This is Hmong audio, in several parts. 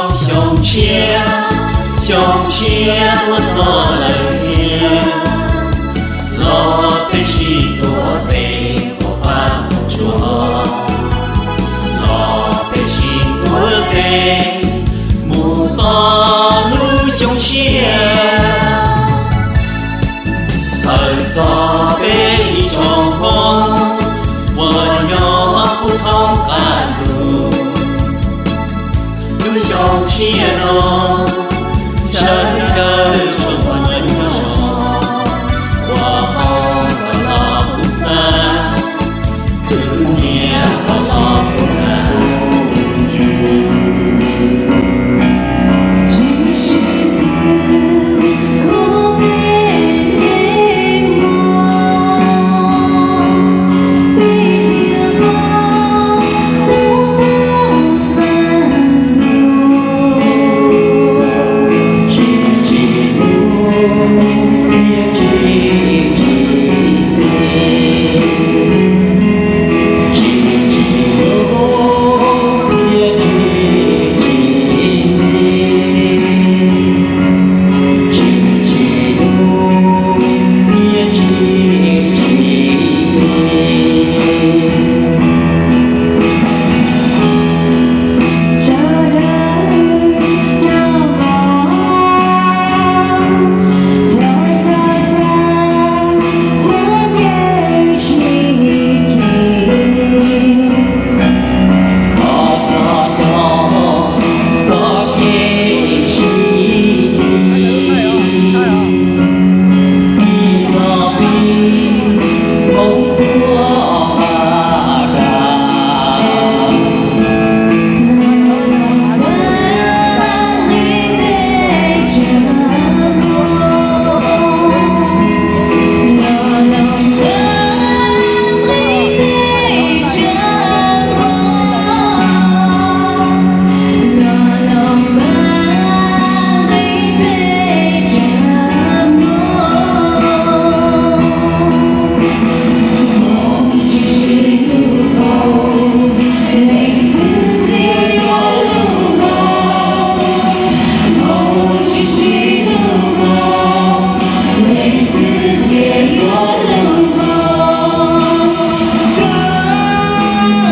Xyoo tshiab, xyoo tshiab muaj txog lawm tiag, los peb sib tuav peb puas pab puas tsuaj, los peb sib tuav peb mus txog lub xyoo tshiab. Tawm txog peb ib tsoom Hmoob uas nyob puag thoob qab ntuj, lub xyoo tshiab no sawv daws tsuas muaj ib zaug ua qoob kom los kuj txawj, khwv nyiaj kom los kuj na.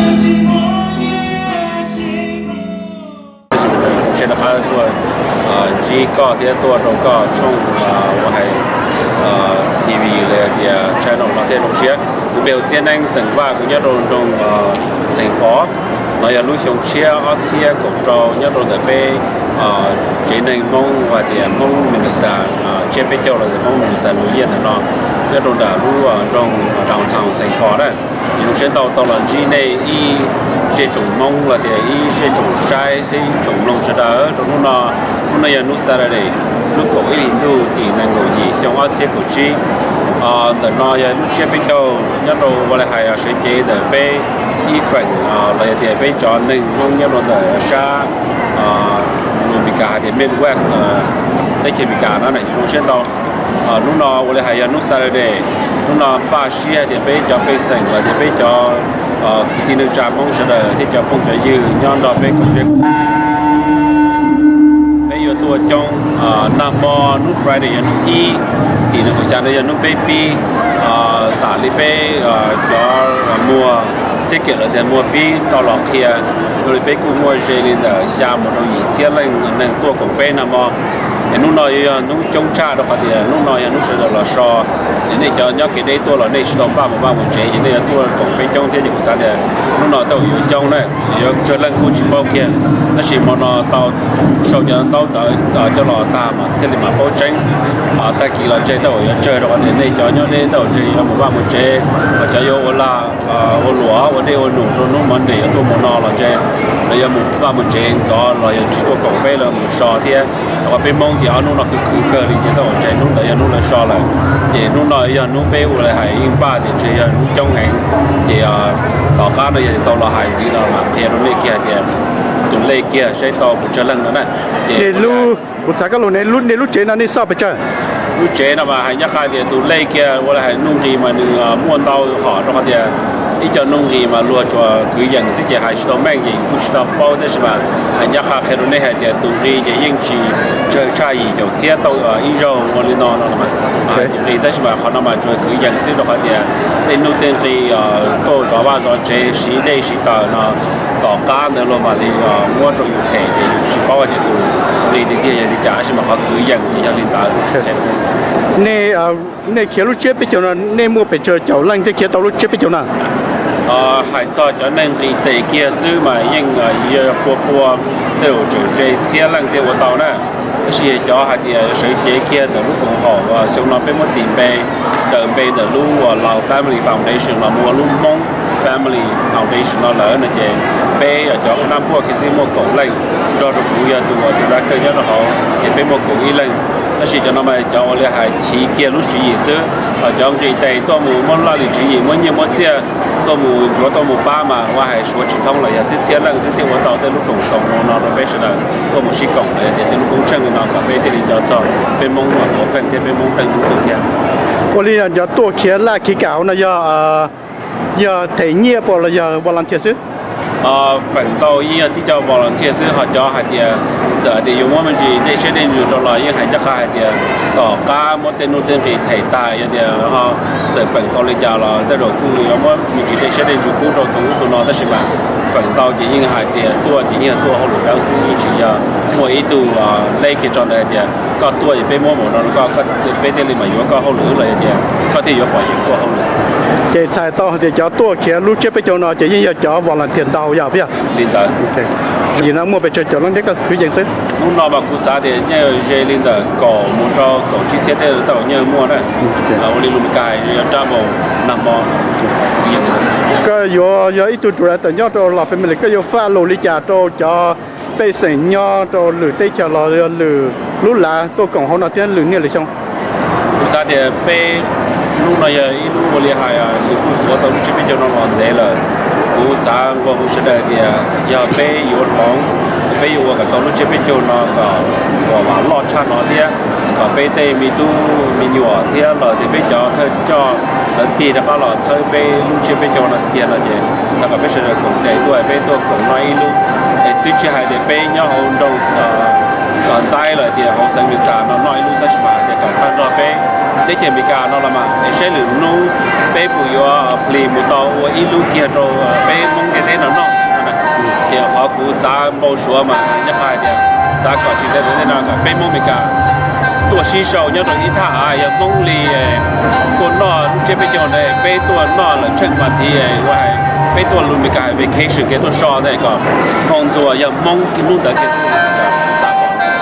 Tab sis kuv zoo siab rov qab tuaj ntsib koj thiab tuaj rau koj tshooj uas hais T V los tias channel no thiab zoo siab. Kuv npe hu Txiaj Neeb xeem Vaj, kuv nyob rau nroog Xeem Phov. No yog lub xyoo tshiab ob txhiab kaum rau nyob rau ntawm peb tsev neeg Hmoob uas tias Hmoob Minnesota, tsiab peb caug los tias Hmoob Minnesota New Year ntawm no, nyob rau nram lub nroog downtown Xeem Phov na. Ces zoo siab ntau tau los ntsib nej ib zej tsoom Hmoob los tias ib zej tsoom saib thiab ib tsoom mloog sawv daws rau hnub no. Hnub no yog hnub Saturday, lub kaum ib hlis ntuj tim nees nkaum yim xyoo ob txhiab kaum tsib. Ntawm no yog lub tsiab peb caug nyob rau ua li hais sawv cev ntawm peb ib feem los yog tias peb cov neeg Hmoob nyob rau ntawm sab Meskas hais tias Midwest, teb chaws Amelikas no na, zoo siab ntau. Hnub no ua li hais yog hnub Saturday, hnub no npaj siab hais tias peb cov pej xeem los tias peb cov kwv tij neej tsa Hmoob sawv daws thiab cov phooj cov ywg nyob nrog peb koom, peb yuav tuaj coob. Nag hmo hnub Friday yog hnub ib, tim nees nkaum xya no yog hnub peb pib. Tam li peb cov muag ticket los tias muag pib tau los qhia, ua li peb kuj muaj ze li ntawm xya mus rau yim txhiab leej neeg tuaj koom peb nag hmo. Es hnub no yuav yog hnub coob tshaj rau qhov tias hnub no yog hnub sawv daws los so. Es nej cov nyob kev deb tuaj los nej tsis tau npaj mus vaj mus tsev, ces nej yuav tuaj koom peb coob thiab ces kuv xav tias hnub no tej zaum yuav coob na, yuav tsawg leej kuj tsis paub kiag. Tab sis hmo no tau sau cov ntaub ntawv coj los tag mas thiaj li mam paub tseeb. Tag kis los ntshe tej zaum yuav tsawg rau qhov tias nej cov nyob deb tej zaum ntshe yuav mus vaj mus tsev, ho cov yuav ua lag ua luam ua dej ua num rau hnub Monday yuav tuaj mus no los ntshe lawv yuav mus vaj mus tsev ntxov los yog tsis tuaj koom peb lawv mus so thiab. Rau qhov peb Hmoob ces ob hnub no khwv khwv kawg li ces tej zaum ntshe hnub ntawd yog hnub lawv so lawm. Ces hnub no yog hnub peb ua li hais yeej npaj tias ntshe yog hnub coob heev. Ces tom qab no yog tau los hais ntxiv no mam qhia rau nej kiag hais tias tus lej kiag saib tau pes tsawg leej no na. Ces kuv xav koj lus ne, nej lub tsev no nej xoj pes tsawg? Lub tsev no mas hais nyob qha tias tus lej kiag ua li hais nuj nqis mas nws muaj ntau hom rau qhov tias Ib co nuj nqis mas luag tsuas kwv yees xwb ces hais tsis tau meej ces kuj tsis tau paub, tab sis mas hais ncaj qha qhia rau nej hais tias tus nqi ces yeej tsis tsawg, tshaj yim caum txhiab tau ib zaug ua li no no mas. Tus nqi tab sis mas qhov no mas tsuas kwv yees xwb rau qhov tias tej nuj tej nqi tuaj zov vaj zov tsev, siv dej siv taws no, tom qab ntawd los mam li muab rau yus them ces yus tsis paub tias tus nqi tiag tiag yog li cas, tab sis mas qhov kwv yees yog li ntawd. Nej, nej khiav lub tsiab peb caug no nej muaj pes tsawg caum leej thiaj khiav tau lub tsiab peb caug na? Hais txog cov neeg nqis tes kiag xwb mas yeej yog pua pua, tej zaum tseem ze txhiab leej thiaj ua tau na. Tab sis cov hais tias sawv cev kiag ntawm lub koom haum uas xyoo no peb muab tis npe, daws npe ntawm lub uas Lao Family Foundation los mus ua lub Hmoob Family Foundation no lawm no ces peb cov nab npuaj kiag xwb muaj kaum leej, nrog rau kuv yog tus uas director nyob rau hauv ces peb muaj kaum ib leej. Tab sis cov no mas cov ua li hais chiv kiag lub tswv yim xwb, ho cov nqis tes tuaj mus muab laj lim tswv yim, muab nyiaj muab txiaj, tuaj mus ntsuav tuaj mus pab mas ua hais suav tsis thoob los yog txhiab txhiab leej xwb thiaj ua tau tej lub koom txoos no rau peb sawv daws tuaj mus sib koom los yog tias tej lub koob tsheej li no kom peb thiaj li nco txog peb Hmoob uas puav pheej thiab peb Hmoob teej tub tu thiab. Ua li cov tuaj khiav laj khiav kam hauv no yog, yog them nyiaj puas los yog volunteer xwb? Feem ntau yeej yog tib co volunteer xwb, ho cov hais tias txawm tias yuav muab me ntsis dej siab dej ntsws rau los yeej hais ncaj qha hais tias tom qab muab tej nuj tej nqis them tag yog tias txawm feem tau li cas los tej zaum kuj yuav muab me ntsis dej siab dej ntsws pub rau tus ub tus no, tab sis mas feem ntau ces yeej hais tias tuaj ces yeej tuaj hauj lwm dawb xwb, yeej tsis yog muaj ib tug leb kiag tso ntawd hais tias koj tuaj ces peb muab mus no rau koj, peb thiaj li mam yuav koj hauj lwm los yog tias koj thiaj yuav pom yeej tuaj hauj lwm. Ces txhais tau hais tias cov tuaj khiav lub tsiab peb caug no ces yeej yog cov volunteer ntau yog puas yog? Li ntawd. Yim no muaj pes tsawg caum leej thiab koj khwv yees xwb? Hnub no mas kuv xav tias nyob ze li ntawm kaum mus rau kaum tsib txhiab tej tau nyob muaj na. Ua li lus Meskas yog double nag hmo. Koj yuav yog ib tug director nyob rau Lao Family, koj yuav faj lus li cas rau cov pej xeem nyob rau lwm teb chaws los yog lwm lub lav tuaj koom hauv no thiab lwm niaj lwm xyoo? Kuv xav tias peb lub no yog ib lub ua li hais nws kuj tuav tau lub tsiab peb caug no los ntev lawm. Kuv xav nqua hu sawv daws tias yog peb yuav hloov, peb yuav ua kom tau lub tsiab peb caug no kom uas vam loj tshaj no thiab kom peb tej me tub me nyuam thiab los tias peb cov thawj coj lawv tig rov qab los txhawb peb lub tsiab peb caug no tiag no ces xav kom peb sawv daws koom tes tuaj, peb tuaj koom noj ib lub. Es twb tsis hais tias peb nyob hauv nroog Los Ntxaib lawm tias hauv xeev Meskas no noj ib lub xab sis mas tias kom tag nrho peb teb chaws Amelikas no los mas es saib lwm hnub peb puas yuav plis mus tau ua ib lub kiag rau peb Hmoob ntiaj teb no noj xwb no. Ces qhov kuv xav npau suav mas nyob qhov hais tias xav kom tsis ntev tom ntej no kom peb Hmoob Amelikas tuaj sib sau nyob rau ib thaj av yog Hmoob li tuaj noj lub tsiab peb caug ntawd, peb tuaj noj lawm tsheej pas tiv ua hais peb tuaj lus Amelikas hais vacation kev tuaj so ntawd kom hmoo ntxuas yog Hmoob hnub ntawd kiag xwb.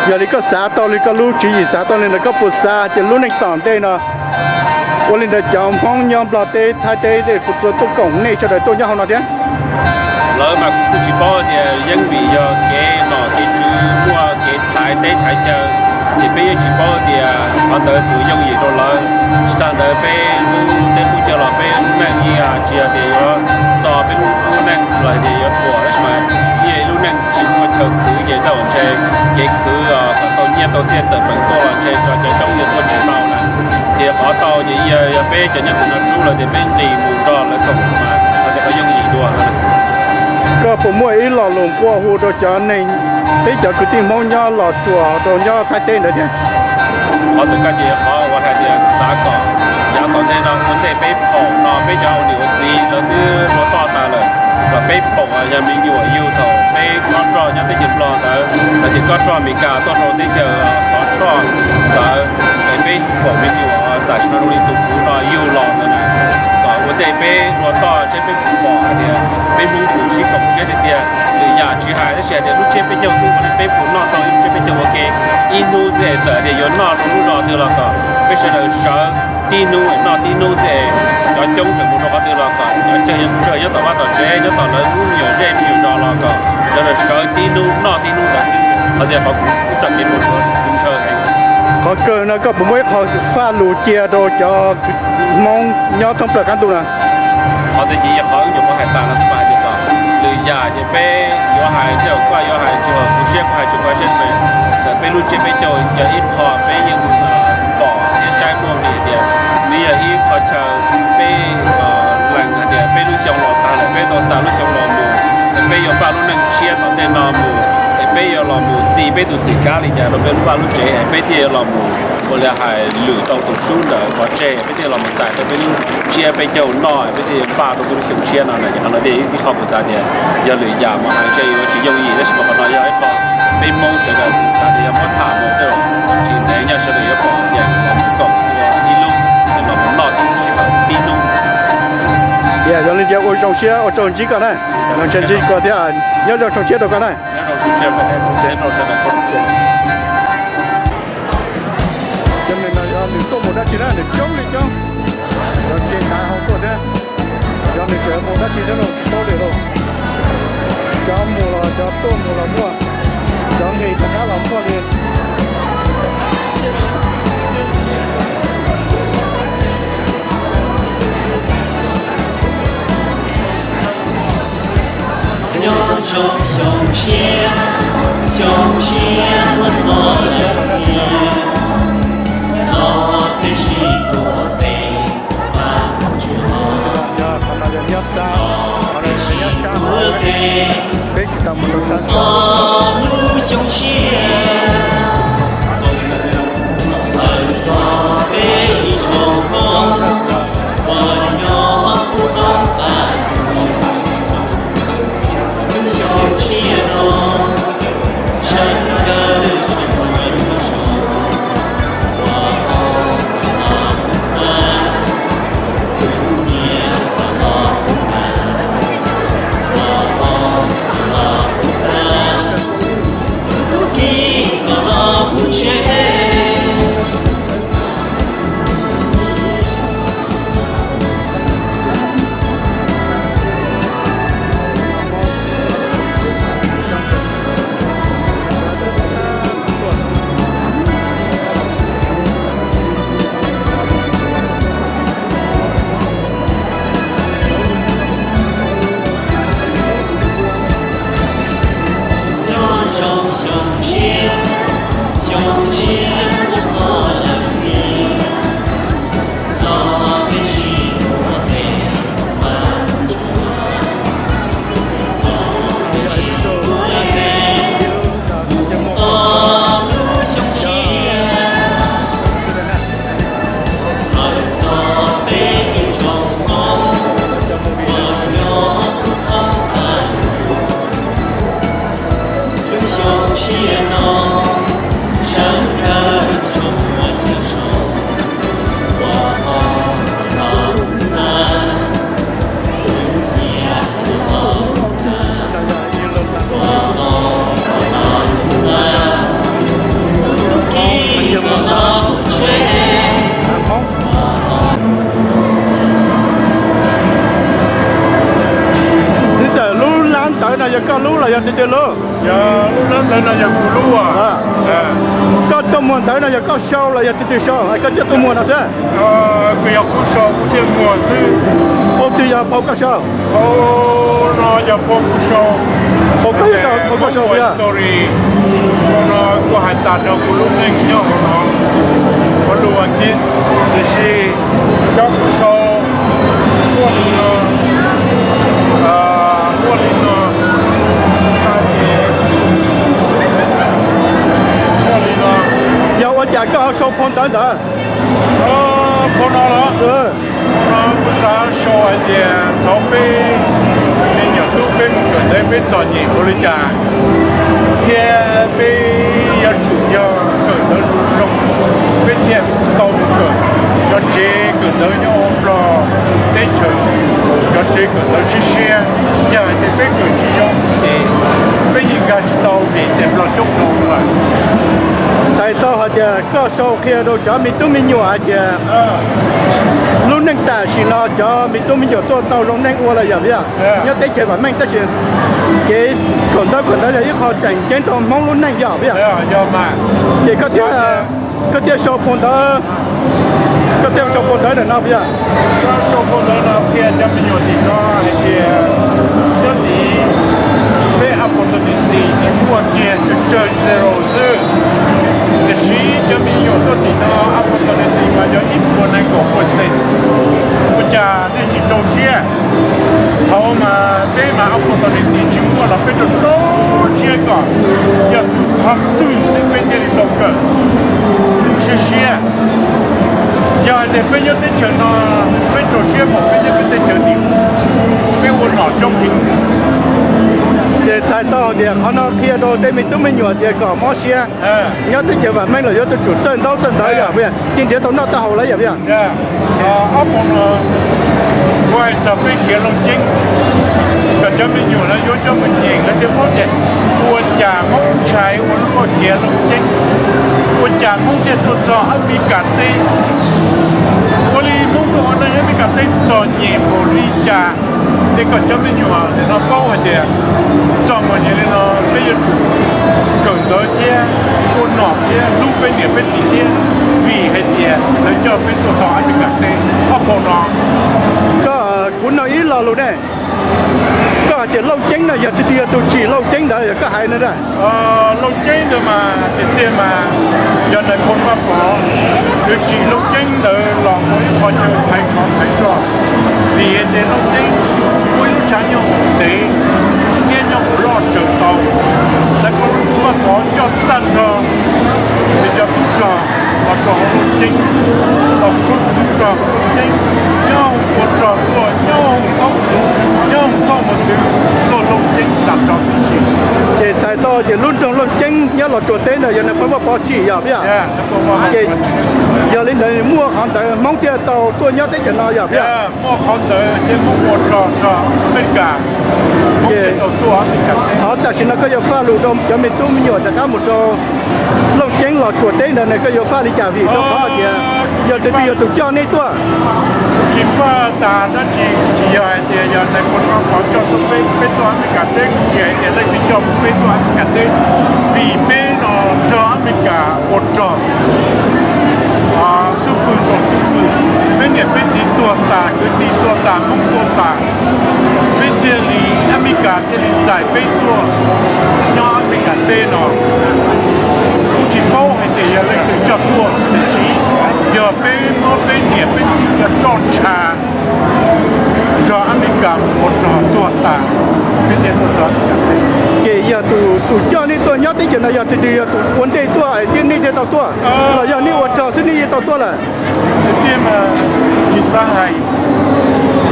Yog li koj xav tau li koj lub tswv yim xav tau li ntawd koj puas xav tias lub neej tom ntej no ua li ntawd cov Hmoob nyob Nplog teb Thaib teb tej puas txua tuaj koom nej sawv daws tuaj nyob hauv no thiab? Lawv mas kuv kuj tsis paub tias yeej vim yog kev nom kev tswv muaj kev thaiv teb thaiv chaw, ces peb yeej tsis paub tias qhov ntawd puas yooj yim rau lawv. Tsis tas ntawd peb lub teb lub chaw los peb lub neej yeej tsis yog tias yuav txo peb lub neej los tias yuav thuam, tab sis mas yeej ib lub neej tsis muaj chaw khwv ces tau ntshe kev khwv kom tau nyiaj tau txiaj txawm peem tuaj los ntshe tso cov coob yuav tuaj tsis tau na. Ces qhov tau ces yog peb cov nyob tim no rub lawm ces peb nqis mus nrog lawv koom mas qhov tias qhov yooj yim dua. Koj puas muaj ib lo lus nqua hu rau cov neeg, peb cov kwv tij Hmoob nyob Los Tsuas rau nyob Thaib teb ntawd thiab? Qhov ntawd koj ces qhov uas hais tias xav kom yav tom ntej no ua ntej peb phaum no peb cov ua niam ua txiv lawv twb ua toj tas lawm, kom peb phaum yog me nyuam yug thaum peb kob roj nyob teb chaws Nplog ntawd, lawv tias kob roj Amelikas tuaj rau teb chaws Xov Tshoj ntawd, es peb phaum me nyuam tam sim no zoo li tus kuv no yug los ntawd na, kom ua ntej peb ua toj saib peb pom hais tias peb Hmoob tus sib koom siab tiag tiag. Lwm yam tsis hais tab sis hais tias lub tsiab peb caug xwb ua li peb puas noj tau lub tsiab peb caug ua ke ib hnub xwb es txawm tias yuav noj rau lub zos twg los kom peb sawv daws sawv tib hnub noj tib hnub xwb es cov coob tseem mus rau qhov twg los kom cov tsawg nyob tom vaj tom tsev nyob tom lawv lub me nyuam zej me nyuam zos los kom sawv daws sawv tib hnub noj tib hnub ntawd xwb. Qhov tias qhov kuv ib txoj kev npau suav kuv ntshaw heev. Qhov kawg no koj puas muaj ib qho faj lus cia rau cov Hmoob nyob thoob plaws qab ntuj na? Qhov ntawd ces yog qhov wb nyuam qhuav hais tas no xwb mas hais tias kom lwm yam ces peb yuav hais tej zaum koj yuav hais tsis haum kuv siab kuv hais tsis haum koj siab, txawm peb lub tsiab peb caug yog ib qho peb yeej pom thiab saib muaj nqis tias nws yog ib qho chaw peb lees hais tias peb lub xyoo los Xav lub xyoo los mus es peb yuav npaj lub neej tshiab tom ntej no mus, es peb yuav los mus txi peb tus xwm kab li cas rau peb lub vaj lub tsev, es peb thiaj yuav los mus ua li hais lwm tau tus sub ntawm pov tseg, peb thiaj los mus txais tau peb lub tsiab peb caug noj, peb thiaj yuav npaj rau peb lub xyoo tshiab no na. Ces qhov no thiaj ib qho kuv xav tias yog lwm yam mus hais ntshe yuav tsis yooj yim, tab sis mas qhov no yog ib qho peb Hmoob sawv daws xav tias yog muab tham mus tej zaum tsis ntev nyaj sawv daws yuav pom tias los mus koom ua ib lub, los mus noj tib si tib hnub. Yog li tias ua zoo siab ua tsaug ntsib koj na, ua tsaug ntsib koj thiab, nyob zoo xyoo tshiab rau koj na. Cov neeg no yog nws tuaj mus dab tsi na, nws coob li coob, cov tsev ntaiv hauv tuaj thiab, yog nws tseem mus dab tsi thiab los tsis paub li lauj. Cov mus los cov tuaj mus los muaj, cov nqis rov qab los muaj li. Nyob zoo xyoo tshiab, xyoo tshiab muaj txog lawm tiag, no peb sib tuav peb pab ntsuag, no peb sib tuav peb, peb tsis tau mus rau sab tod, lub xyoo tshiab, txog peb ib tsoom Hmoob uas nyob pub tau qab lub xyoo tshiab no, sawv daws tsuas muaj ib qho, ua tus txhawb, tus nyiam kom los kuv na, ua tus txhawb, tus tub ki kom los kuv tsev. Nyob zoo xyoo tshiab, xyoo tshiab muaj txog lawm tiag, no peb sib tuav peb pab ntsuag, no peb sib tuav peb mus txog lub xyoo tshiab, txog peb ib tsoom Hmoob uas nyob pub tau qab lub xyoo tshiab no, sawv daws tsuas muaj ib qho, ua tus txhawb, tus nyiam kom los kuv na, ua tus txhawb, tus tub ki kom los kuv tsev. Txiv ntxawm, lub lab ntawv no yog koj lub los yog tus twg lub? Yog lub lab ntawv no yog kuv lub. Koj tuaj muag ntawv no yog koj sau los yog tus twg sau es koj thiaj tuaj muag no xwb? Kuv yog kuv sau kuv thiaj muag xwb. Phau twg yog phau koj sau? Phau no yog phau kuv sau. Phau koj, phau koj sau yog story. Phau no kuv hais tas rau kuv lub neej nyob hauv no, kuv lub ua ntej. Tiam sis cov kuv sau muaj li no, muaj li no, hais tias muaj li no. Yog ua cas koj ho sau phau ntawv ntawd? Phau no los? Kuv xav sau hais tias thov peb me nyuam tub peb mus kawm ntawv peb txom nyem ua li cas, thiab peb yuav tsum yog kawm ntawv zoo, peb thiaj tau mus kawm cov tsev kawm ntawv nyob Nplog teb chaws, cov tsev kawm ntawv siab siab. Yog hais tias peb kawm tsis zoo ces peb yeej nkag tsis tau tim Nplog coob no lawm. Txhais tau hais tias koj sau qhia rau cov me tub me nyuam hais tias lub neej tam sim no cov me tub me nyuam tuaj tau zoo neej ua los yog, nyob teb chaws vam meej tab sis kev kawm ntawv kawm ntawv yog ib qho tseem ceeb rau Hmoob lub neej yog, yog. Ces koj thiaj, koj thiaj sau phau ntawv, koj thiaj sau phau ntawv ntawm no, yog. Sau phau ntawv no qhia cov me nyuam tim no hais tias nyob tim peb opportunity tsis muaj kiag, tsawg tsawg zero xwb. Tiam sis cov me nyuam tuaj tim no opportunity mas yog ib puas nees nkaum percent. Ua cas nej tsis rau siab? Thaum mas peb mas ob peb tug niam txiv tsis muaj los peb rau rau siab kom yog tus thov xwb xwb peb thiaj li tau kawm siab siab. Yog hais tias peb nyob teb chaws no, peb rau siab mas peb nyob peb teb chaws tim, peb ua nom coob heev. Ces txhais tau hais tias qhov no qhia rau tej me tub me nyuam tias kom mob siab. Nyob teb chaws vam meej los yuav tsum txawj ntaub txawj ntawv yom, puas yog? Thiaj nrhiav tau noj tau haus lawm yom, puas yog? Ob hmo no kuv hais txog peb khiav Looj Ceeb, kom cov me nyuam lawv yuav coj mus nyeem lawv thiaj paub tias ua cas Hmoob ntshai ua luaj khiav Looj Ceeb, ua cas Hmoob thiaj tuaj txog Amelikas teb, ua li Hmoob tuaj ua neej Amelikas teb txom nyem npaum li cas. Ces kom cov me nyuam no paub hais tias txog mus nyias li no peb yuav tsum kawm ntawv thiab ua nom thiab hlub peb niam peb txiv thiab, vim hais tias lawv coj peb tuaj txog Amelikas teb ob hmo no. Koj, kuv nug ib lo lus ne, koj hais tias Looj Ceeb no yog tus twg, yog tus tsim Looj Ceeb ntawd yog koj hais no a? Looj Ceeb ntawd mas tiag tiag mas yog Nais Phoo Vaj Pov, tus tsim Looj Ceeb ntawd los ua ib qho chaw thaiv tsov thaiv rog, vim hais tias Looj Ceeb muaj ib lub tshav nyob hauv ntev thiab nyob hauv loj tsaws tau. Nais Phoo Vaj Pov coj tag nrho nws cov tub rog los rau hauv Looj Ceeb, los khwb tub rog Looj Ceeb, nyob hauv tua rog tuaj, nyob hauv taub txhuv, nyob hauv txoj mus txwv tuaj Looj Ceeb tag nrho tib si. Ces txhais tau tias lub nroog Looj Ceeb nyob Los Tsuas teb ntawd yog Nais Phoo Vaj Pov tsim yog puas yog? Ces yog li ntawd muaj qhov ntawd Hmoob thiaj tau tuaj nyob teb chaws no yog puas yog? Muaj qhov ntawd thiaj Hmoob ua rog rau Amelikas. Ces tam sim no koj yuav faj lus rau cov me tub me nyuam rov qab mus rau Looj Ceeb Los Tsuas teb ntawd ne, koj yuav faj li cas vim rau qhov hais tias yog tus twg yog tus coj nej tuaj? Tsis faj tas dab tsi, tsis yog hais tias yog Nais Phoo Vaj Pov coj tuaj peb, peb tuaj Amelikas teb, kuv tsis hais tias leej twg coj peb tuaj Amelikas teb, vim peb no nrog Amelikas ua rog. Xub pwg rau xub pwg, peb niam peb txiv tuag tas, kwv tij tuag tas, Hmoob tuag tas, peb thiaj li, Amelikas thiaj li txais peb tuaj nyob Amelikas teb no. Kuv tsis paub hais tias yog leej twg coj tuaj, tiam sis yog peb muab peb niam peb txiv coj tsha nrog Amelikas ua rog tuag tas, peb thiaj tuaj txog Amelikas teb. Ces yog tus, tus coj nej tuaj nyob teb chaws no yog tus twg, yog tus ua ntej tuaj thiab nej thiaj tau tuaj, los yog nej ua rog xwb nej thiaj tau tuaj lawm? Tiag mas tsis xav hais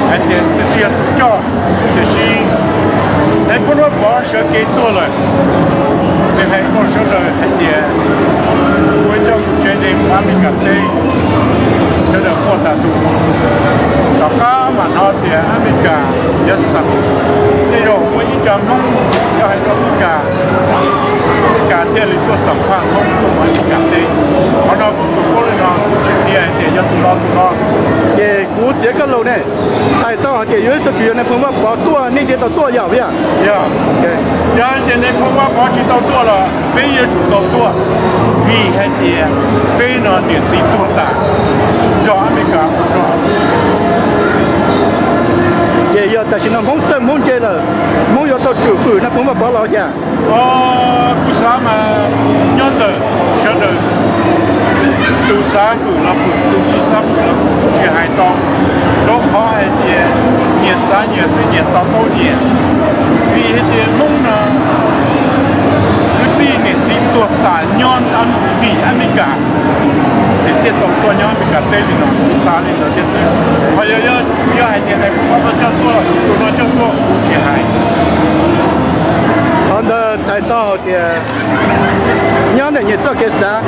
hais tias tus twg yog tus coj, tiam sis Nais Phoo Vaj Pov sawv kev tuaj lawm, nws hais rau sawv daws hais tias ua ib coj tsev neeg mus Amelikas teb, sawv daws quaj tas tus. Tom qab mam hnov tias Amelikas yuav xam, tej zaum muaj ib co Hmoob yuav hais rau Amelikas, Amelikas thiaj li tuaj xam phaj Hmoob tuaj mus Amelikas teb. Qhov no kuv tsuas paub li no, kuv tsis qhia hais tias yog tus no tus no. Ces kuv txiav koj lus ne, txhais tau hais tias yuav ib tug tsis yog Nais Phoo Vaj Pov tuaj nej thiaj tau tuaj yog puas yog? Yog. Yog hais tias Nais Phoo Vaj Pov tsis tau tuaj los peb yuav tsum tau tuaj, vim hais tias peb no niam txiv tuag tas nrog Amelikas ua rog. Ces yog tam sim no Hmoob txawj Hmoob ntse lawm, Hmoob yuav tau tsum fwm Nais Phoo Vaj Pov los ua cas? Kuv xav mas nyob ntawm sawv daws, tus xav fwm los fwm, tus tsis xav fwm los tsis hais tau, rau qhov hais tias nyias xav nyias xwb nyias to taub nyias. Vim hais tias Hmoob no kwv tij niam txiv tuag tas nyob vim Amelikas, es thiaj tau tuaj nyob Amelikas teb li no, kuv xav li ntawd thiab xwb. Ho yog, yog hais tias Nais Phoo Vaj Pov coj tuaj, tus no coj tuaj kuv tsis hais. Qhov ntawd txhais tau hais tias nyob ntawm nyias txoj kev xav,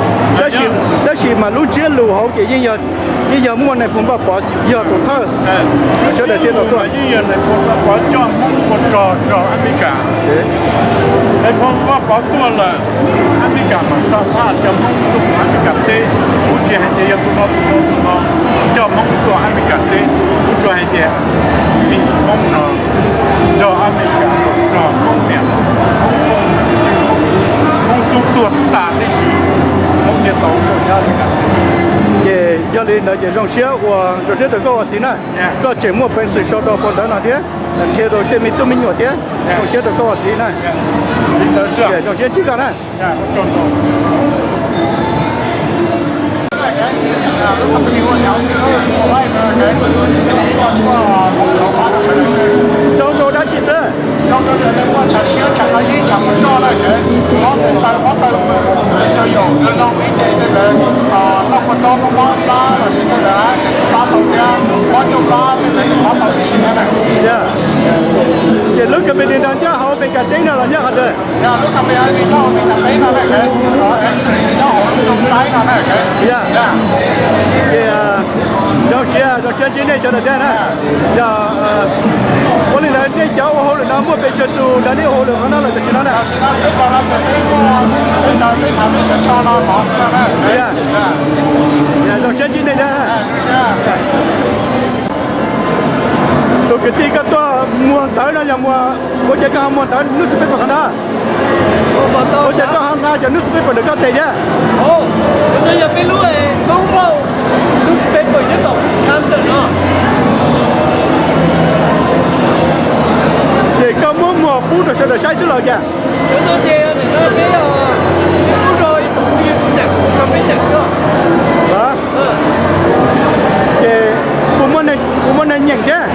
tab sis mas lub ntsiab lus hauv ces yeej yog, yeej yog muaj Nais Phoo Vaj Pov yog tus thawj, sawv daws thiaj tau tuaj. Yeej yog Nais Phoo Vaj Pov coj Hmoob ua rog rau Amelikas. Nais Phoo Vaj Pov tuaj lawm, Amelikas mam xa phaj coj Hmoob tuaj mus Amelikas teb. Kuv tsis hais tias yog tus no tus no tus no coj Hmoob tuaj Amelikas teb, kuv tsuas hais tias vim Hmoob no nrog Amelikas, nrog Hmoob niam, Hmoob tub tuag tas tib si, Hmoob thiaj tau tuaj nyob Amelikas. Ces yog li ntawd ces zoo siab ua, zoo siab rau koj ua txiv na. Koj tseem muaj peev xwm sau rau phau ntawv no thiab, qhia rau tej me tub me nyuam thiab. Zoo siab rau koj ua txiv na. Zoo siab ntsib koj na. Mob plab los sis tej ntawd ces kuj pab tau thiab, mob cuaj plab tej ntawd ces pab tau tib si thiab na. Ces lub company no nyob hauv Meskas teb no los nyob qhov twg? Yog lub company nyob hauv Meskas teb no na, nyob hauv lub Nroog Taib no na. Ces zoo siab, zoo siab ntsib nej sawv daws thiab na. Yog ua li ntawd nej cov ua hauj lwm no muaj pes tsawg tus nrog nej ua hauj lwm qhov no lawm tam sim no na? Zoo siab ntsib nej thiab. Tus kwv tij, koj tuaj muag ntawv no yog muag, ua cas koj ho muag ntawv newspaper qhov no? Ua cas koj ho nqa cov newspaper ntawm koj tes thiab? Newspaper nyob tom Wisconsin no. Ces koj muab muag pub rau sawv daws saib xwb los cas? Cov no ces nim no peb sib pub rau ib tug phooj ywg kuv nyeem rau peb nyeem xwb. Ces puas muaj neeg nyeem thiab?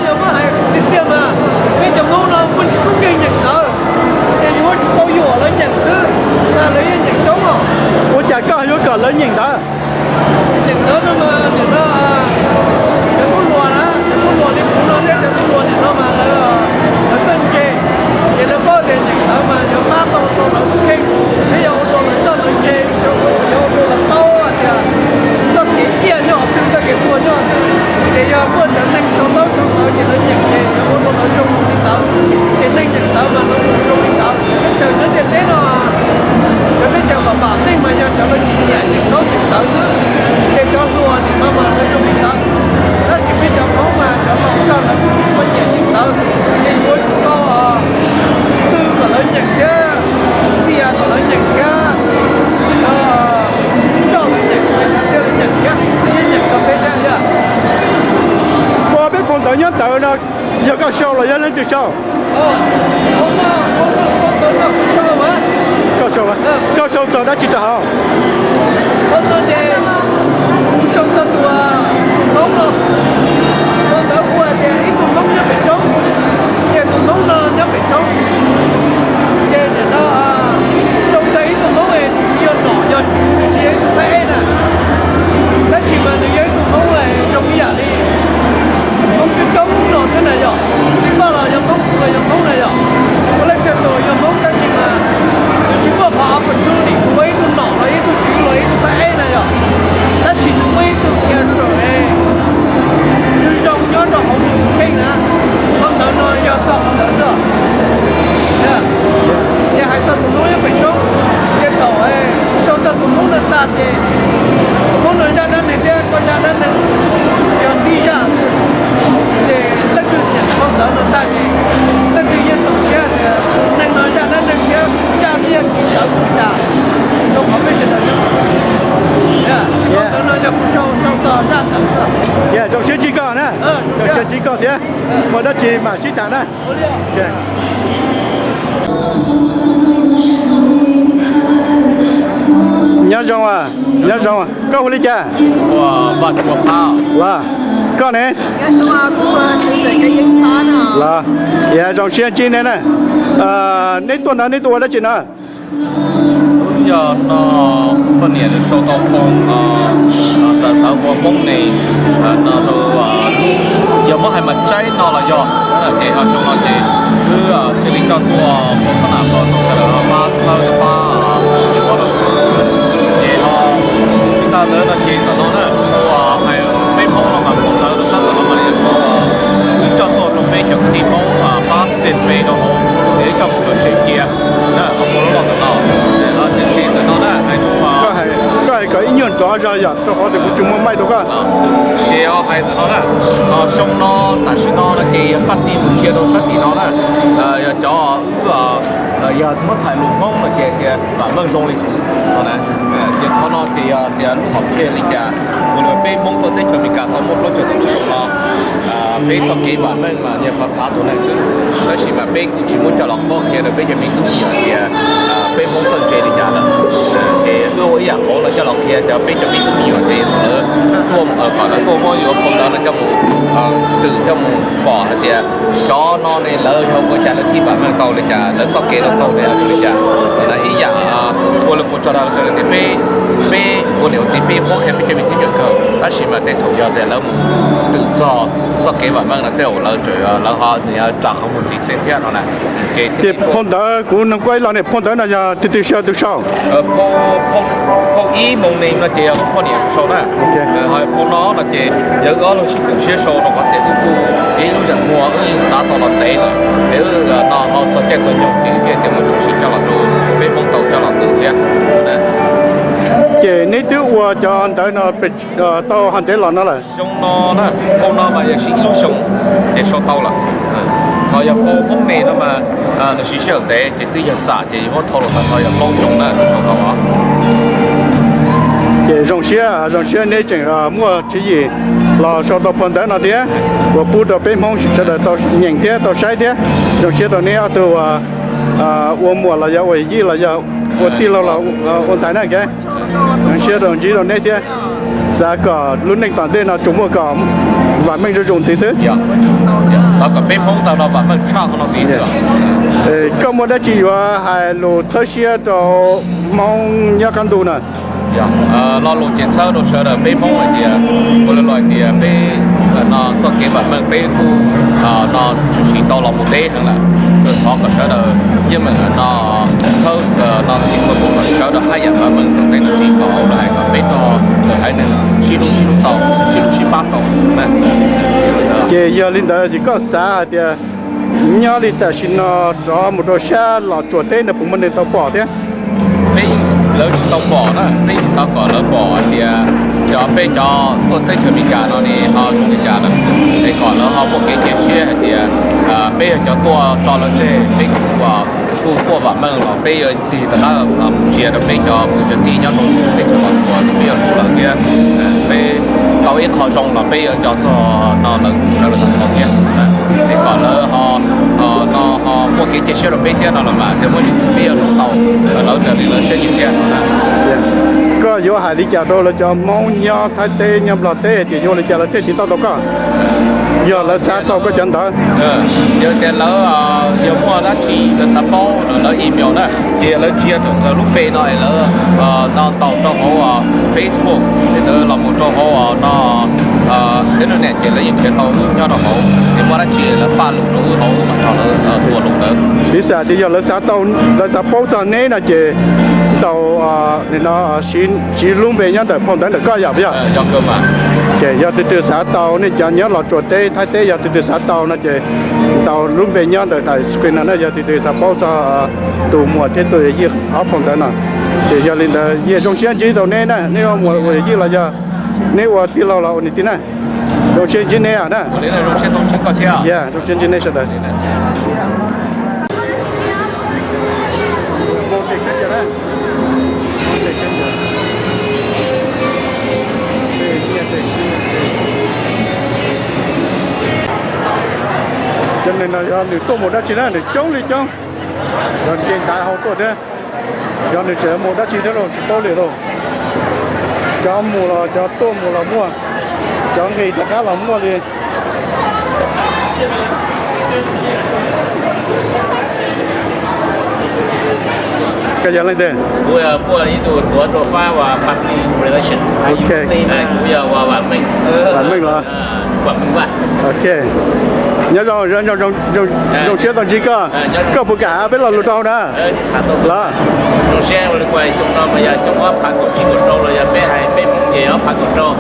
Yog muab hais tiag tiag mas peb cov Hmoob no muaj tib tug nkeeg nyeem ntawv, ces yuav tsum tau yuam lawv nyeem xwb, mas lawv yeej nyeem coob os. Ua cas koj yuav kom lawv nyeem ntawv? Nyeem ntawv no mas nim no cov tub hluas na, cov tub hluas li kuv no thiab cov tub hluas nim no mas lawv, lawv txawj ntse, ces lawv paub tias nyeem ntawv mas yuav pab tau rau lawv tus kheej, thiab yog ua rau lawv txoj ntawv ntse, yog ua rau lawv paub hais tias txoj kev ciaj nyob qhov twg, txoj kev tuag nyob qhov twg. Ces yog muaj cov neeg sau ntaub sau ntawv ces lawv nyeem ces yog ua rau lawv zoo mus li ntawd, ces neeg nyeem ntawv mas lawv mus zoo li ntawd. Teb chaws nyob ntiaj teb no, cov teb chaws vam vam meej mas yog cov lawv nyiam nyiam nyeem ntaub nyeem ntawv xwb, ces cov hluas nim no mas lawv zoo li ntawd. Tab sis peb cov Hmoob mas cov laus zog lawv kuj tsis tshua nyiam nyeem ntawv, ces yuav tsum tau txwv kom lawv nyeem thiab, txias kom lawv nyeem thiab, coj lawv nyeem, lawv thiaj li nyeem thiab, thiaj nyeem rau peb thiab. Ua peb phau ntawv nyob ntawd no yog koj sau los yog leej twg sau? Koj sau, koj sau txog dab tsi rau hauv? Kuv sau txog tus Hmoob no, sau ntawv hu tias ib tug Hmoob nyob pem roob, ces tus Hmoob no nyob pem roob. Ces nim no sau txog ib tug Hmoob es nws tsis yog nom yog tswv, nws tsis yog ib tug phab ej na, tab sis mas nws yog ib tug Hmoob zoo ib yam li Hmoob coob coob no xwb na yom. Tsis paub los yog Hmoob, kuv los yog Hmoob na yom. Ua leej twg tus los yog Hmoob tab sis mas nws tsis muaj qhov opportunity ua ib tug nom los ib tug tswv los ib tug phab ej na yom. Tab sis nws muaj ib tug khiav rau, nws zoo nyob rau hauv nws tus kheej na. Qhov ntawd no yog txog qhov ntawd xwb. Ces hais txog tus Hmoob nyob pem roob, ces thaum sau txog tus Hmoob no tag ces tus Hmoob no zaj dab neeg thiab koj zaj dab neeg yog tib zaj xwb. Ces leej twg nyeem qhov ntawd no tag ces leej twg yeej txaus siab tias tus neeg no zaj dab neeg thiab zaj thiaj tsis tawv li cas rau qhov peb sawv daws nyob. Qhov ntawd no yog kuv sau, sau txog zaj ntawd xwb. Zoo siab ntsib koj na. Zoo siab ntsib koj thiab. Muaj dab tsi mam sib tham na. Nyob zoo, nyob zoo. Koj hu li cas? Koj ne? Los, zoo siab ntsib nej na. Neb tuaj no neb tuaj ua dab tsi no? Yog no poj niam nws sau tau phoo ntawv ua Hmoob ne, no rau lub, yog muab hais mas tsaib no los yog, ces ho xyoo no ces wb thiaj li coj tuaj phoo xab nam rau sawv daws pab txhawb pab, ces ho, ces ho tsis tas ntawd no ces tom no na, kuv hais peb Hmoob no mas phoo ntawv rau sab tom no mas yog wb coj tuaj rau peb cov kwv tij Hmoob pab xeem pe rau hauv, ces wb coj mus rau tsev cia na, ho phoo loj loj tom no, ces ntawm no na, hais, koj hais kom ib nyuag nrov zog yom, rau qhov tias kuv tsis muaj mic rau koj. Ces ho hais ntawm no na, xyoo no tam sim no no ces yog koj tig mus ntsia rau sab tim no na, yog cov wb, yog muab txhais lus Hmoob no ces tias vam meej zoo li kuv no na. Ces qhov no ces yog tias lub hom phiaj li cas, ua rau peb Hmoob tuaj teb chaws Amelikas tau muaj plaub caug tawm lub xyoo no, peb txoj kev vam meej mas yog phav phav tus neeg xwb, tab sis mas peb kuj tsis muab coj los qhuab qhia rau peb cov me tub me nyuam tias peb Hmoob txawj ntse li cas lawm. Ces wb ua ib yam qauv no coj los qhia cov peb cov me tub me nyuam ces thaum lawv tuaj, kom lawv tuaj muab yuav phoo ntawv no coj mus twm coj mus pom hais tias cov no ne lawv yog ua cas lawv thiaj vam meej tau li cas, lawv txoj kev no tau li cas. Ib yam ua li kuv tso dag tias peb, peb Poj niam ua txiv peb qhuab qhia peb cov me tub me nyuam kawg, tab sis mas tej thaum yog tias lawv mus twm txog txoj kev vam meej no tej zaum lawv tseem, lawv ho nws yuav ras qhov mus ntxiv xwb thiab no na. Ces phau ntawv kuv nug koj ib los ne, phau ntawv no yog tus twg sau, tus sau? Phau ib moo ne no ces yog poj niam tus sau na. Ho phau no no ces yog wb ob leeg sib koom siab sau rau qhov tias wb kuj ib lub zeem muag wb yeej xav tau los ntev lawm, es wb no ho txog caij txog nyoog ces thiaj tias mus tshwm sim coj los rau peb Hmoob tau coj los twm thiab. Ces neb twb ua cov ntawv no tau hais ntev los no lawm? Xyoo no na, phau no mas yog siv ib lub xyoo ces sau tau lawm. Ho yog phau Hmoob ne no mas nws siv sij hawm ntev ces twb yog xam ces yuav muab thau los tau yog plaub xyoo na sau tau. Ces zoo siab, zoo siab neb tseem muaj tswv yim los sau tau phau ntawv no thiab, uas pub rau peb Hmoob sawv daws tau nyeem thiab tau saib thiab. Zoo siab rau neb ob tug ua muam los yog ua yij los yog ua tij laug los ua ntxhais na. Zoo siab rau ntsib rau neb thiab, xav kom lub neej tom ntej no tsuas muaj kom vam meej zuj zus ntxiv xwb. Xav kom peb Hmoob tau no vam meej tshaj qhov no ntxiv xwb. Koj muaj dab tsi yuav hais lus txhawb siab rau Hmoob nyob qab ntuj na? Lo lus ces txhawb rau sawv daws peb Hmoob hais tias, ua li los hais tias peb no txoj kev vam meej peb kuj no tshwm sim tau los mus deb heev lawm. Thov kom sawv daws yeej meem no txhawb no txhij txhua tus kom sawv daws haj yam vam meej rau peb no txhij kom hauv lawv hais kom peb tau haiv neeg sib hlub sib hlub tau, sib hlub sib pab tau. Ces yog li ntawd ces koj xav hais tias nyob li tam sim no rov mus rau sab Los Tsuas teb no puas muaj neeg tau pom thiab? Peb yeej, lawv tsis tau pom na, peb yeej xav kom lawv pom hais tias cov peb cov tuaj teb chaws Amelikas no ne ho zoo li cas lawm, es kom lawv ho muaj kev cia siab hais tias peb yog cov tuaj tso lawv tseg, peb kuj kuj tuaj vam meej los peb yuav tig rov qab mus tsia rau peb cov kwv cov tij nyob rau teb chaws Los Tsuas, peb yuav hlub lawv thiab peb tau ib qho zoo los peb yuav nco txog no lawv sawv daws tag nrho thiab. Es kom lawv ho no ho muaj kev cia siab rau peb thiab no los mas thiaj muaj ib tug peb yuav hlub tau lawv raws li lawv siab nyiam thiab. Koj yuav hais li cas rau lawv cov Hmoob nyob Thaib teb nyob Nplog teb hais tias yuav ua li cas lawv thiaj tiv tauj tau koj? Yog lawv xav tau koj cov ntawv, yog tias lawv yog muaj dab tsi lawv xav paub los lawv email na, ces yog lawv tsis yog tawm lub npe no es lawv no ntaus rau hauv Facebook es lawv los mus rau hauv no internet ces lawv yeej nrhiav tau wb nyob rau hauv, es muaj dab tsi lawv paj lus rau wb hauv wb mam nrog lawv txuas lus ntawd. Piv xam tias yog lawv xav tau, lawv xav paub txog neb no ces ntaus no siv lub npe nyob ntawm phau ntawv ntawm koj yom, puas yog? Ces yog tus twg xav tau nej cov nyob Los Tsuas teb Thaib teb yog tus twg xav tau no ces ntaus lub npe nyob ntawm daim screen no na, yog tus twg xav paub txog tus muam thiab tus yij ob phau ntawv no. Ces yog li ntawd yeej zoo siab ntsib tau neb na, neb ua muam ua yij los yog neb ua tij laug los ua niam tij na. Zoo siab ntsib neb na. Zoo siab ntsib neb sawv daws. Cov neeg no yog nws tuaj mus dab tsi na, nws coob li coob. Yog nce ntaiv hauv tuaj thiab, yog nws tseem mus dab tsi thiab los tsis paub li lauj. Cov mus los cov tuaj mus los muaj, cov nqis rov qab los muaj li. Koj yog leej twg? Kuv yog ib tug tuav rau fab uas public relation. Kuv yog Vam Meej. Vam Meej los? Ok. Nyob zoo, zoo siab tau ntsib koj. Koj puas kam hais peb lo lus rau hauv na? Los. Zoo siab ua li kuv hais xyoo no mas yog xyoo ob phav kaum tsib kaum rau los yog peb hais peb Hmoob ces ob phav kaum rau.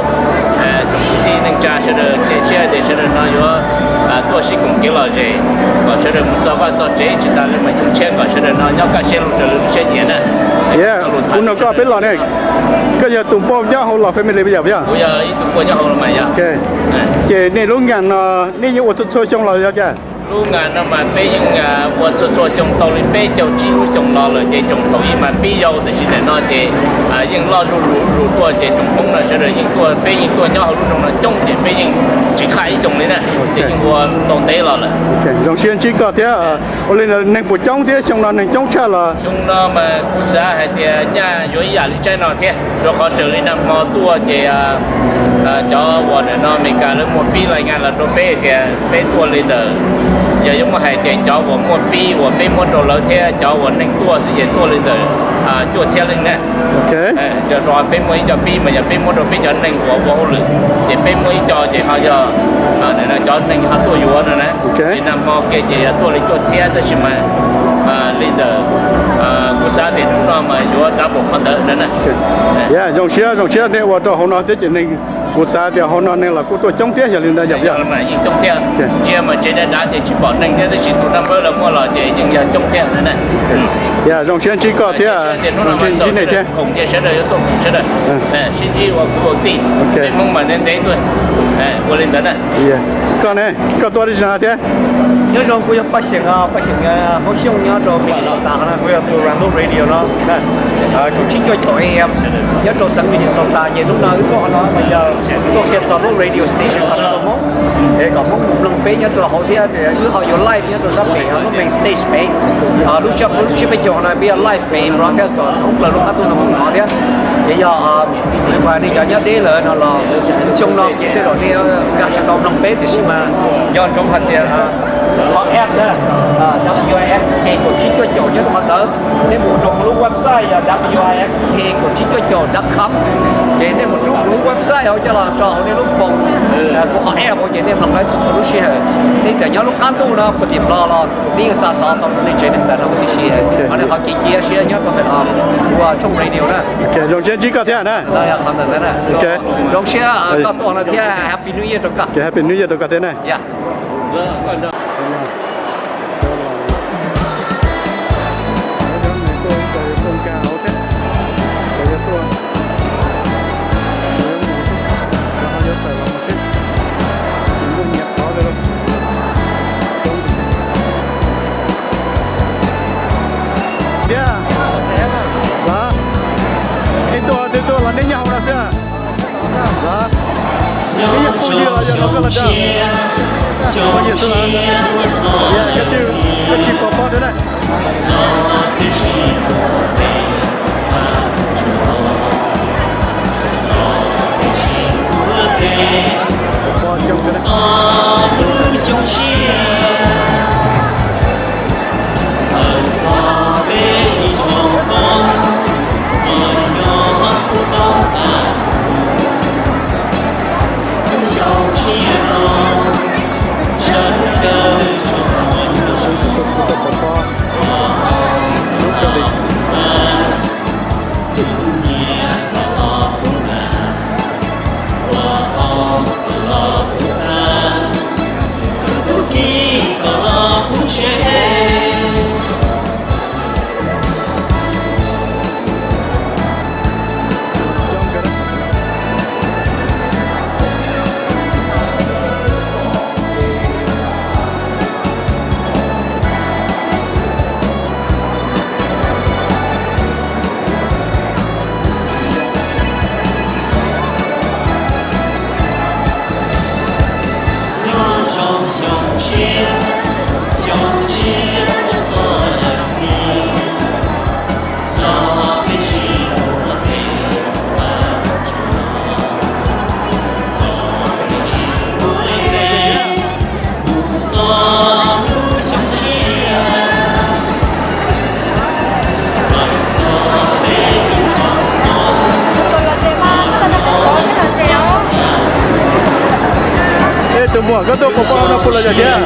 Tsoom kwv tij neej tsa sawv daws ces siab hais tias sawv daws no yuav tuaj sib koom kev lom zem kom sawv daws mus txog vaj txog tsev tsis tas li mas xyoo tshiab kom sawv daws no nyob kaj siab lug raws li lub siab nyiam na. Kuv nug koj peb los ne, koj yog tus npauj nyob hauv Los Family puas yog? Kuv yog ib tug npauj nyob hauv los mas yog. Ces nej lub ngas no nej yeej ua txhua txhua xyoo los yog cas? Lub ngas no mas peb yeej ua txhua txhua xyoo tau li peb caug tsib lub xyoo los lawm ces tsoom thaum ub mas pib yau tiam sis nim no ces yeej loj zuj zus tuaj ces tsoom Hmoob no sawv daws yeej tuaj, peb yeej tuaj nyob hauv lub nroog no coob ces peb yeej tsis qhaj ib xyoo li na, ces yeej ua tau ntev los lawm. Zoo siab ntsib koj thiab. Ua li neeg puas coob thiab, xyoo no neeg coob tshaj los? Xyoo no mas kuv xav hais tias nyaj yuav ib yam li tsaib no thiab, rau qhov raws li nag hmo tuaj ces cov uas nim no Amelikas lawv muaj pib lais ngas los rau peb tias peb tuaj li ntawm Yog yuav muab hais ces cov uas muaj pib uas peb muab rau lawv thiab cov uas neeg tuaj xwb ces tuaj li ntawm cuaj txhiab leej na. Yog rau peb muaj ib co pib mas yog peb muab rau peb cov neeg uas ua hauj lwm, ces peb muab ib co ces ho yog cov neeg ho tuaj yuav no na. Ces nag hmo kiag ces yog tuaj li cuaj txhiab tab sis mas li ntawm kuv xav tias hnub no mas yuav double qhov ntawd na. Zoo siab, zoo siab nej ua rau hauv no thiab ces neeg, kuv xav tias hauv no neeg los kuj tuaj coob thiab yog li ntawd yog yeej coob thiab. Ntsia mas tsev dav dav ces tsis pom neeg thiab tab sis tus naj npawb lawv muaj los ces yeej yog coob thiab na. Zoo siab ntsib koj thiab, zoo siab ntsib nej thiab. Sawv daws yuav tuaj sawv daws sib ntsib ua kwv ua tij, peb Hmoob mas ntev ntev tuaj ua li ntawd na. Koj ne, koj tuaj dab tsi no thiab? Nyob zoo, kuv yog Paj Xyeem, Paj Xyeem Hmoob Xyooj nyob rau Minnesota no, kuv yog tus Rambler Radio no, kaum tsib cuaj caum A M nyob rau xeev Minnesota. Ces hnub no wb tuaj no mas yog tuaj qhia txog lub radio station qhov no rau Hmoob, es kom Hmoob mus mloog peb nyob rau hauv thiab. Wb ho yuav live nyob rau sab pem lub main stage pem, lub tsib peb caug no peb yuav live pem broadcast kom thoob plaws lub qab ntuj no hnov thiab. Ces yog nej cov nyob deb lawm no los xyoo no ces tej zaum nej nkag tsis tau mloog peb tiam sis mas yog ntsoov hais tias qhov app na, W I X K kaum tsib cuaj caum nyob rau qhov ntawd. Nej mus rau kuv lub website yog W I X K kaum tsib cuaj caum dot com, ces nej mus rub kuv lub website hauv coj los tso hauv nej lub phone, kuv qhov app hauv ces nej mloog tau txhua txhua lub sij hawm. Nej tseem nyob lub qab ntuj no puag tim Nplog los nej yeej xa xov tau rau nej tsev neeg ntawm no huv tib si. Qhov no qhov kev cia siab nyob rau ntawm no ua tshooj radio na. Zoo siab ntsib koj thiab na. Qhov ntawm ntawd na. Zoo siab koj tuaj no thiab Happy New Year rau koj. Happy New Year rau koj thiab na. Thiab, ib tuaj twb tuaj los nej nyob hauv no xwb. Ib nyuag phooj ywg los yog no koj los dag. Phooj ywg xwb los, koj tsis pom pob thiab na. Pom coob thiab na. Ej, tus muam, koj tuaj pom pob no puas lom zem thiab?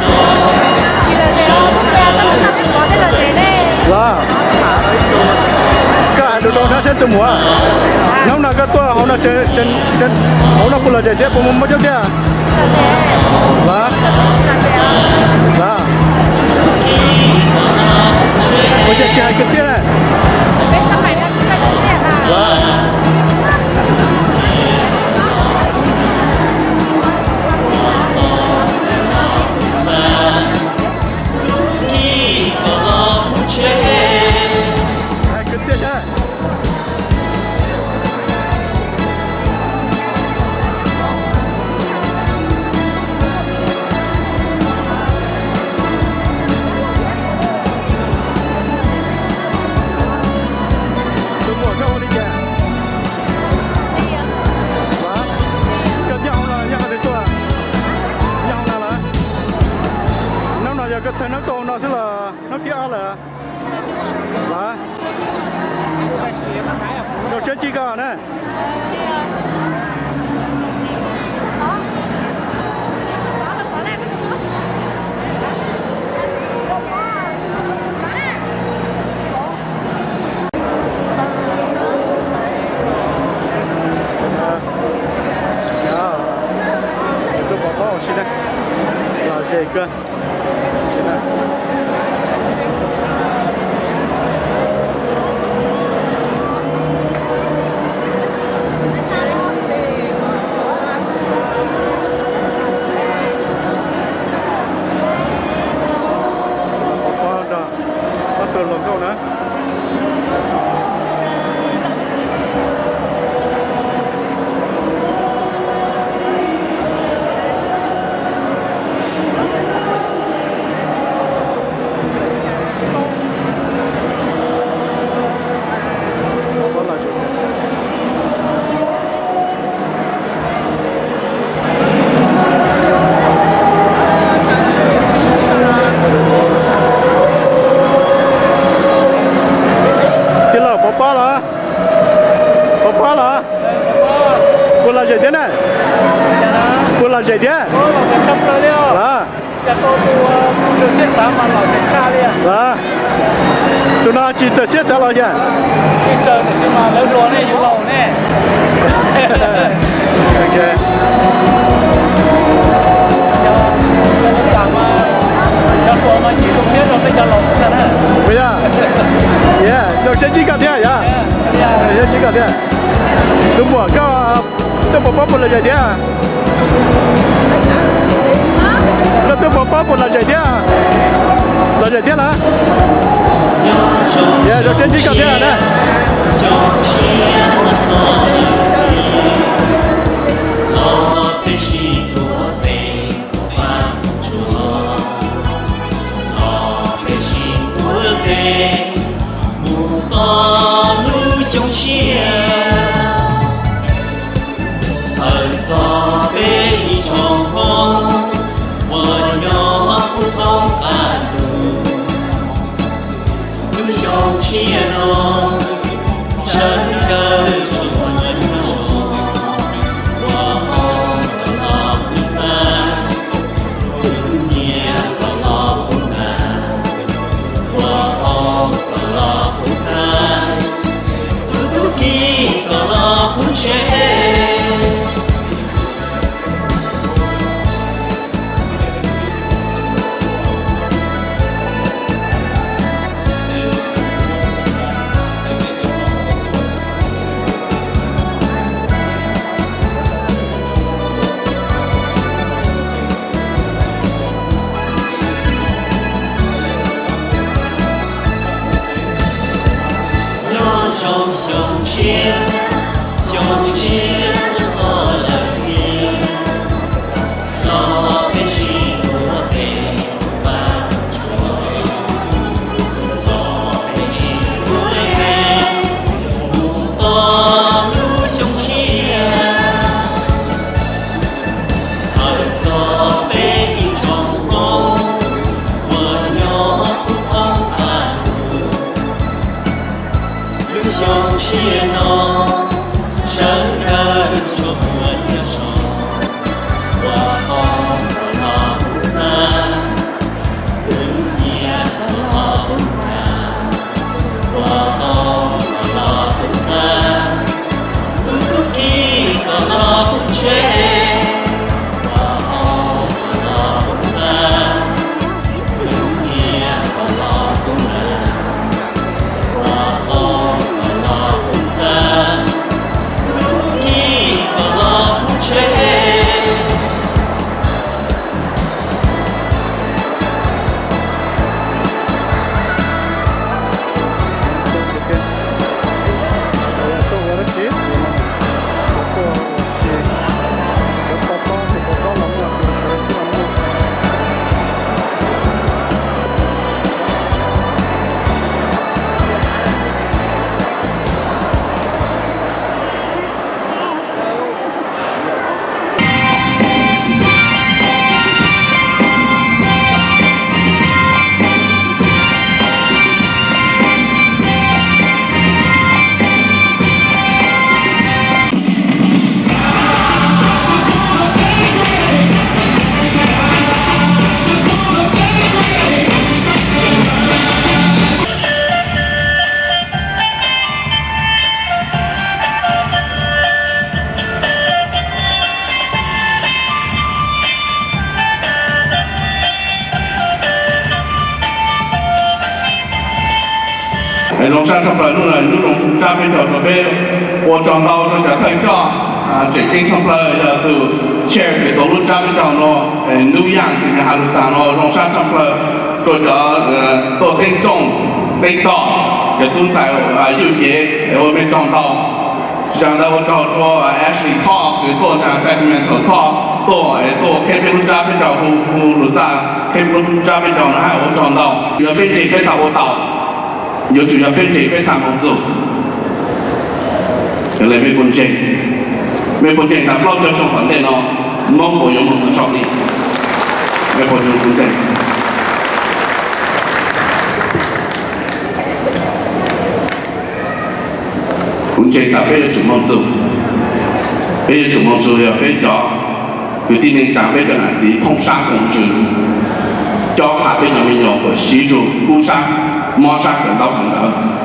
Los, koj hais lus rau hnab seb tus muam, hnub no koj tuaj hauv no, hauv no puas lom zem thiab puas muaj mob coob thiab? Los, los, ua cas tsis hais kwv txhiaj na? Los, hais kwv txhiaj thiab. Tseeb tsis koj na. Tuaj pov pob ua si na, lom zem kawg. Pov pob nrog ob tug hluas nkauj na. Tij laug, pov pob los? Pov pob los? Puas lom zem thiab na? Puas lom zem thiab? Los? Los? Tus no tsis txawm siab xav los yog? Ua yog, yog, zoo siab ntsib koj thiab yog? Zoo siab ntsib koj thiab. Tus muam, koj tuaj pov pob puas lom zem thiab? Koj tuaj pov pob puas lom zem thiab? Lom zem thiab los? Yog, zoo siab ntsib koj thiab na. Mus txog lub xyoo tshiab, thaum txog peb ib tsoom Hmoob uas nyob puag thoob qab ntuj, lub xyoo tshiab no sawv daws tsuas muaj nyob zoo, ua hauj lwm los kuj txawj, khwv nyiaj los kuj mag, ua hauj lwm los kuj txawj, tu tub ki kom los kuj tshev. Nyob zoo xyoo tshiab, xyoo tshiab tuaj txog lawm tiag, los peb sib hlub ua ke, mus pab mus tsuam, los peb sib hlub ua ke, mus txog lub xyoo tshiab. Thaum txog peb ib tsoom Hmoob uas nyob puag thoob qab ntuj, lub xyoo tshiab no sawv daws tsuas muaj nyob zoo, ua hauj lwm los kuj txawj, khwv nyiaj los kuj mag, ua hauj lwm los kuj txawj, tu tub ki kom los kuj tshev, ua hauj lwm los kuj txawj, khwv nyiaj los kuj mag, ua hauj lwm los kuj txawj, Sab tshaj plaws hnub no, hnub zoo tsab peb caug rau peb. Ua tsaug ntau rau cov thawj coj tseem ceeb tshaj plaws yog tus chair kws tuav lub tsab peb caug no, Ntub Yaj, kws nws has lus tas no zoo sab tshaj plaws rau cov tuaj teeb tsooj teeb tog, cov tub ntxhais ywj cev, ua mej tsaug ntau. Tsis tas ntawd ua tsaug rau Ashley Thoj kws tuaj tas Sacramento, Thoj tuaj es tuaj qheb peb lub tsab peb caug, hu hu lus txaj qheb peb lub tsab peb caug no hab ua tsaug ntau. Yog peb ntseeg peb txhaj ua tau, yuav tsum yog peb ntseeg peb txhaj moog txug. Yog le mej puas ntseeg, mej puas ntseeg tas plaub caug xyoo tom ntej no Moob puas yuav moog txug sau li? Mej puas yuav ntseeg? Kuv ntseeg tas peb yuav tsum moog txug. Peb yuav tsum moog txug yog peb cov kwv tij neej tsaa, peb cov nam txiv thoob sab koom ntsws, cob qha peb cov me nyuam kom siv zug kub sab mob sab kawm ntaub kawm ntawv.